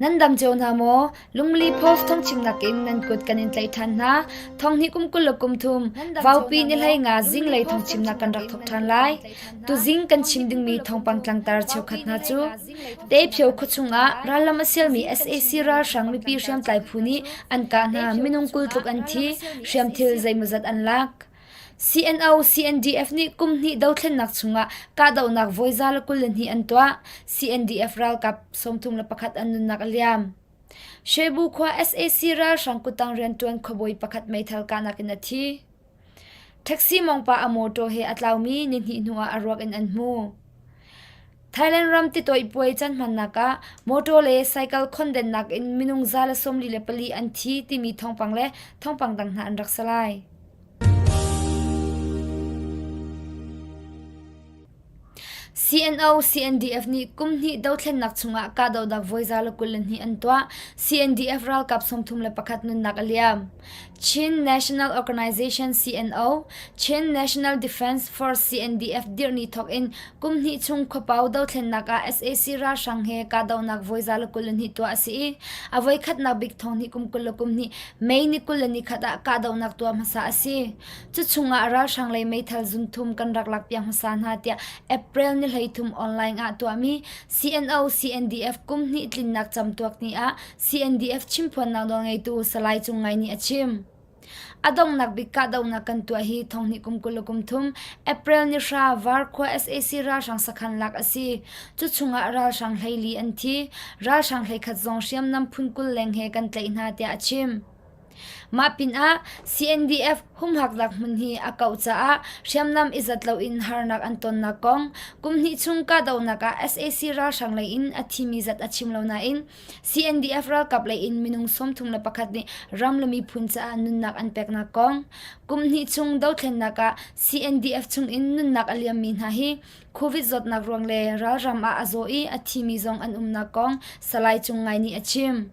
Nan dam cio hna maw? Lungli Post thawngchimnak in nan kut kan in tlaih ṭhan hna. Thonghnih kum 20 le kum thum, Vaupi ni hlei nga zinglei thawngchimnak kan rak thawk ṭhan lai. Tuzing kan chim dingmi thawngpang tlangtar cheukhat hna cu Tephio khuachung ah rallam a sialmi sac ralhrang mipi hriamtlai phu nih an kah hna minung 20 tluk an thi, hriamthil zeimawzat an lak. CNO CNDF nih kum hnih dothlennak chungah kahdohnak voi 122 an tuah. CNDF ralkap 31 an nunnak a liam. Shwebu khua sac ralhrang kuttang rianṭuan khuabawi pakhat meithal kahnak in a thi. Taxi mongpa a mawṭaw he a tlaumi nihnih hnuah a ruak in an hmu. Thailand ram titoih puai can hmannak ah mawṭaw le cycle khondennak in minung 144 an thi timi thawngpang le thawngpang dang hna an rak si lai. CNO CNDF nih kum hnih dothlennak chungah kahdohnak voi 122 an tuah. CNDF ralkap 31 nunnak a liam. Chin National Organization CNO, Chin National Defense Force CNDF dirh ni thawk in kum hnih chung khuapau dothlennak ah sac ralhrang he kahdohnak voi 122 tuah a si i a voi khatnak bik thong hnih kum 20 le kum hnih May ni 21 ah kahdohnak tuah hmasa a si. Cu chungah ralhrang lei meithal zunthum kan rak lakpiak hmasa hna tiah April ni 13 online ah tuahmi CNO CNDF kum hnih tlinnak camtuak ni ah CNDF chimphuannak nawlngeitu Salai Cung Ngai nih a chim. A donghnak bik kahdohnak kan tuah hi thonghnih kum 20 le kum thum April ni hra Varkhua sac ralhrang sakhan lak a si. Cu chungah ralhrang hleili an thi. Ralhrang hleikhat zong hriamnam phun 20 leng he kan tlaih hna tiah a chim. Mah pinah CNDF humhaknak hmun hi a kauh caah hriamnam i zat loin harnak an tonnak kong kum hnih chung kahdohnak ah sac ralhrang lei in a thimi zat a chim lo nain CNDF ralkap lei in minung 31 nih ram le miphun caah nunnak an peknak kong kum hnih chung dothlennak ah CNDF chung in nunnak a liammi hna hi Covid zawtnak ruang le ralram ah a zaw i a thimi zong an umnak kong Salai Cung Ngai nih a chim.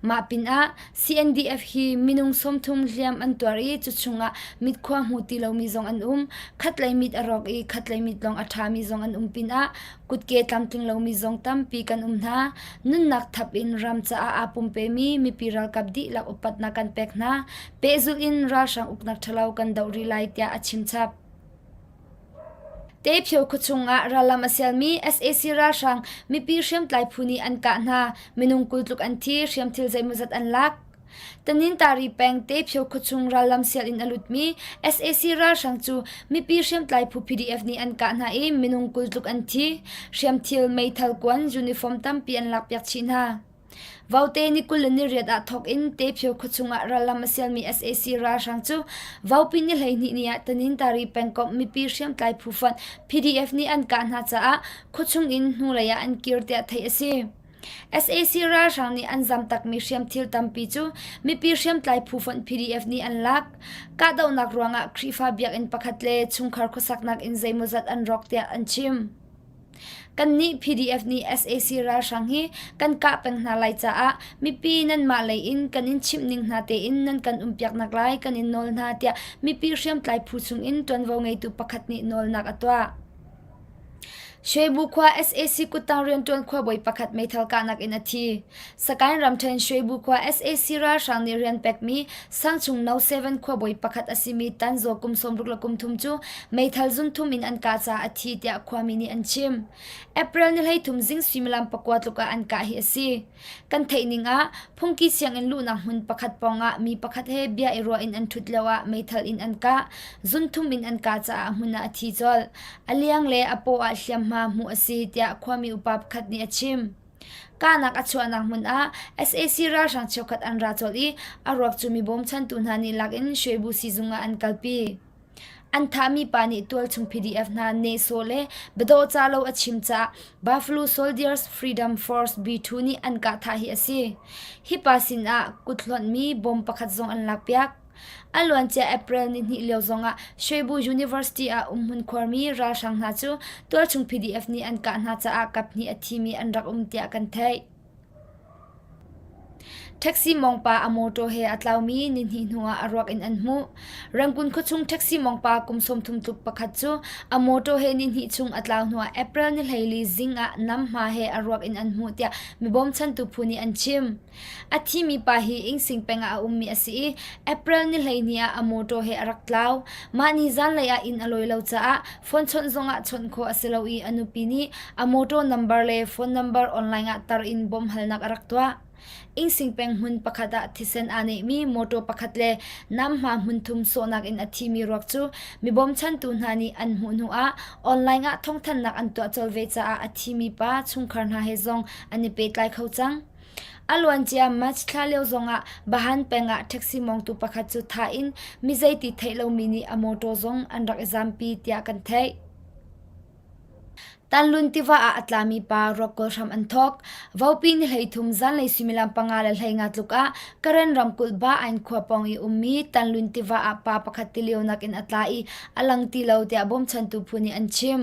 Mah pinah CNDF hi minung 30 hliam an tuar i cu chungah mitkhua hmu ti lomi zong an um. Khatlei mit a rawk i khatlei mit lawng a ṭhami zong an um pinah kutke tlamtling lomi zong tampi kan um hna. Nunnak thap in ram caah aa pumpemi mipi ralkap dihlak upatnak kan pek hna. Pehzulh in ralhrang uknak ṭhalo kan doh rih lai tiah a chim chap. Tephio khuachung ah rallam a sialmi sac ralhrang mipi hriamtlai phu nih an kah hna. Minung 20 tluk an thi, hriamthil zeimawzat an lak. Tanintari peng Tephio khuachung rallam sial in a lutmi sac ralhrang cu mipi hriamtlai phu PDF nih an kah hna i minung 20 tluk an thi. Hriamthil, meithal kuan, uniform tampi an lakpiak chih hna. Vaute ni 28 ah thawk in Tephio khuachung ah rallam a sialmi sac ralhrang cu Vaupi ni 12 ni ah Tanintari pengkomh mipi hriamtlai phu fonh PDF nih an kah hna caah khuachung in hnulei ah an kir tiah theih a si. Sac ralhrang nih an zamtakmi hriamthil tampi cu mipi hriamtlai phu fonh PDF nih an lak. Kahdohnak ruangah Khrihfa biakinn pakhat le chungkhar khuasaknak inn zeimawzat an rawk tiah an chim. Kannih PDF nih sac ralhrang hi kan kah peng hna lai caah mipi nanmah lei in kan in chimh ning hna tein nan kan umpiaknak lai kan in nawl hna tiah mipi hriamtlai phu chungin ṭuanvo ngeitu pakhat nih nawlnak a tuah. Shwebu khua sac kuttang rianṭuan khuabawi pakhat meithal kahnak in a thi. Sakaing ramṭhen Shwebu khua sac ralhrang nih rian pekmi sangchung No. 7 khuabawi pakhat a simi Tanzaw kum 63 cu meithal zunthum in an kah caah a thi tiah khuami nih an chim. April ni 13 zing suimilam pakua tluk ah an kah hi a si. Kan theih ning ah phungki sianginn luhnak hmun pakhat pawngah mi pakhat he bia i ruah in an ṭhut lio ah meithal in an kah. Zunthum in an kah caah a hmun ah a thi colh. A liang le a paw ah hliamhma hmuh a si tiah khuami upa pakhat nih a chim. Kahnak a chuahnak hmun ah sac ralhrang cheukhat an ra colh i a ruak cu mi bawmchantu hna nih lak in Shwebu siizung ah an kalpi. An thahmi pa nih tualchung PDF hna nehsawh le biadawhcah lo a chim caah Buffalo Soldiers Freedom Force B2 nih an kah thah hi a si. Hi pa sinah kuthlonhmi bom pakhat zong an lakpiak. A luancia April nihnih lio zongah Shwebu University ah umhmun khuarmi ralhrang hna cu tualchung PDF nih an kah hna caah kaphnih a thimi an rak um tiah kan theih. Taxi mawngpa a mawṭaw he a tlaumi nihnih hnuah a ruak in an hmuh. Rangoon khuachung taxi mawngpa kum 30 tluk pakhat cu a mawṭaw he nihnih chung a tlau hnuah April ni 14 zing ah nam hma he a ruak in an hmuh tiah mi bawmchantu phu nih an chim. A thimi pa hi Ingsing peng ah a ummi a si i April ni 12 ah a mawṭaw he a rak tlau. Mah ni zanlei ah inn a lawi lo caah phone chawnh zongah chawnh khawh a si lo i a nupi nih a mawṭaw number le phone number online ah tar in bawmhhalnak a rak tuah. Ingsing peng hmun pakhat ah thisen aa nehmi mawṭaw pakhat le namhma hmunthum sawhnak in a thimi ruak cu mi bawmchantu hna nih an hmuh hnuah online ah thawngthanhnak an tuah colh ve caah a thimi pa chungkhar hna he zong an i pehtlai kho cang. A luancia March thla lio zongah Bahan peng ah taxi mawngtu pakhat cu thah in mi zeiti theih lomi nih a mawṭaw zong an rak i zampi tiah kan theih. Tanlun tiva ah a tlami pa ruak kawl hram an thawk. Vopi ni 13 zanlei suimilam panga le 15 tluk ah Karen ramkulh Ba Ain khua pawng i ummi Tanlun tiva ah pa pakhat tilionak in a tla i a lang ti lo tiah bawmchantu phu nih an chim.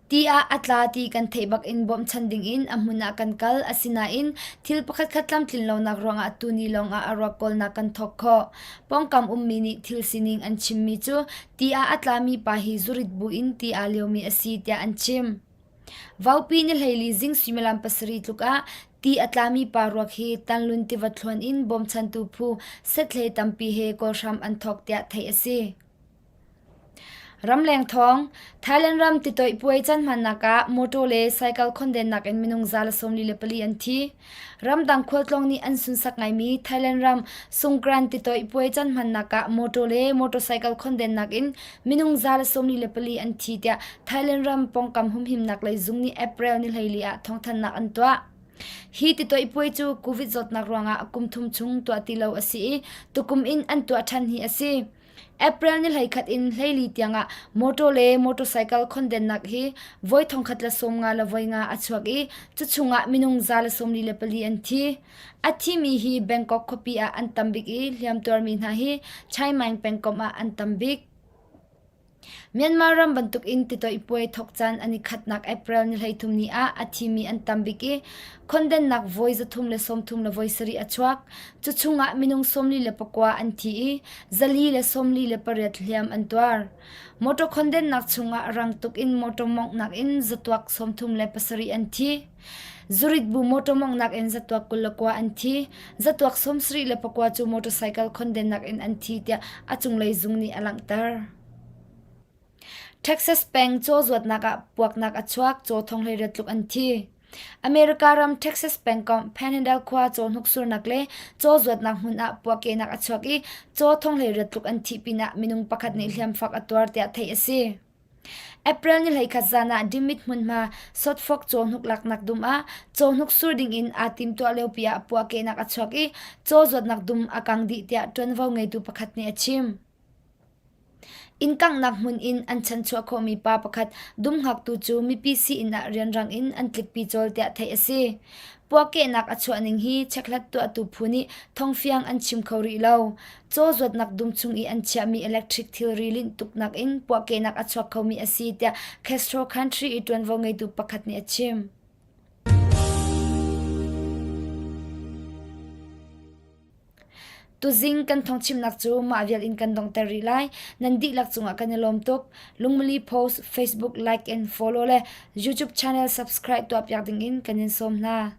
Ti ah a tla ti kan theih bak in bawmchan ding in a hmun ah kan kal. Asinain thil pakhatkhat tlamtlin lonak ruangah tuni lawngah a ruak kawlnak kan thawk khawh. Pawngkam ummi nih thil sining an chimmi cu ti ah a tlami pa hi zurit buin ti aa liomi a si tiah an chim. Vaupi ni 14 zing suimilam pasarih tluk ah ti a tlami pa ruak hi Tanlun tiva thluan in bawmchantu phu sethlei tampi he kawlhram an thawk tiah theih a si. Ramleng thawng, Thailand ram titoih puai can hmannak ah mawṭaw le cycle khondennak in minung 144 an thi. Ramdang khualtlawng nih an sunsak ngaimi Thailand ram Songkran titoih puai can hmannak ah mawṭaw le motorcycle khondennak in minung 144 an thi tiah Thailand ram pawngkam humhimnak lei zung nih April ni 14 ah thawngthanhnak an tuah. Hi titoih puai cu COVID zawtnak ruangah kum thum chung tuah ti lo a si i tukum in an tuah ṭhan hi a si. April ni 11 in 14 tiangah mawṭaw le motorcycle khondennak hi voi 1055 a chuak i cu chungah minung 144 an thi. A thimi hi Bangkok khuapi ah an tam bik i hliamtuarmi hna hi Chiang Mai pengkomh ah an tam bik. Myanmar ram bantukin titoih puai thawk caan an i khatnak April ni 33 ni ah a thimi an tam bik i khondennak voi 337 a chuak. Cu chungah minung 49 an thi i 448 hliam an tuar. Motor khondennak chungah rang tuk in motor mawnghnak in zatuak 37 an thi. Zurit bu motor mawnghnak in zatuak 29 an thi. Zatuak 74 cu motorcycle khondennak in an thi tiah a cunglei zung nih a langhter. Texas peng caw zuatnak ah puaknak a chuak, caw thong 18 tluk an thi. America ram Texas pengkomh Panhandle khua caw hnuksurnak le caw zuatnak hmun ah puakehnak a chuak i caw thong 18 tluk an thih pinah minung pakhat nih hliamfak a tuar tiah theih a si. April ni 11 zan ah Dimit hmunhma Sotfok cawhnuk laknak dum ah cawhnuk sur dingin aa timtuah liopi ah puakehnak a chuak i caw zuatnak dum a kang dih tiah ṭuanvo ngeitu pakhat nih a chim. Inn kanghnak hmun in an chanchuah khawhmi pa pakhat dum hngaktu cu mipi sii-inn ah rianrang in an tlikpi cawl tiah theih a si. Puakehnak a chuah ning hi chekhlat tuahtu phu nih thawngfiang an chim kho rih lo. Caw zuatnak dum chung i an chiahmi electric thilri linh tuknak in puakehnak a chuak khomi a si tiah Castro Country i ṭuanvo ngeitu pakhat nih a chim. Tuzing kan thawngchimnak cu mah vial in kan donghter rih lai. Nan dihlak cungah kan i lawm tuk. Lungmali post, Facebook like and follow le YouTube channel subscribe tuahpiak dingin kan in sawm hna.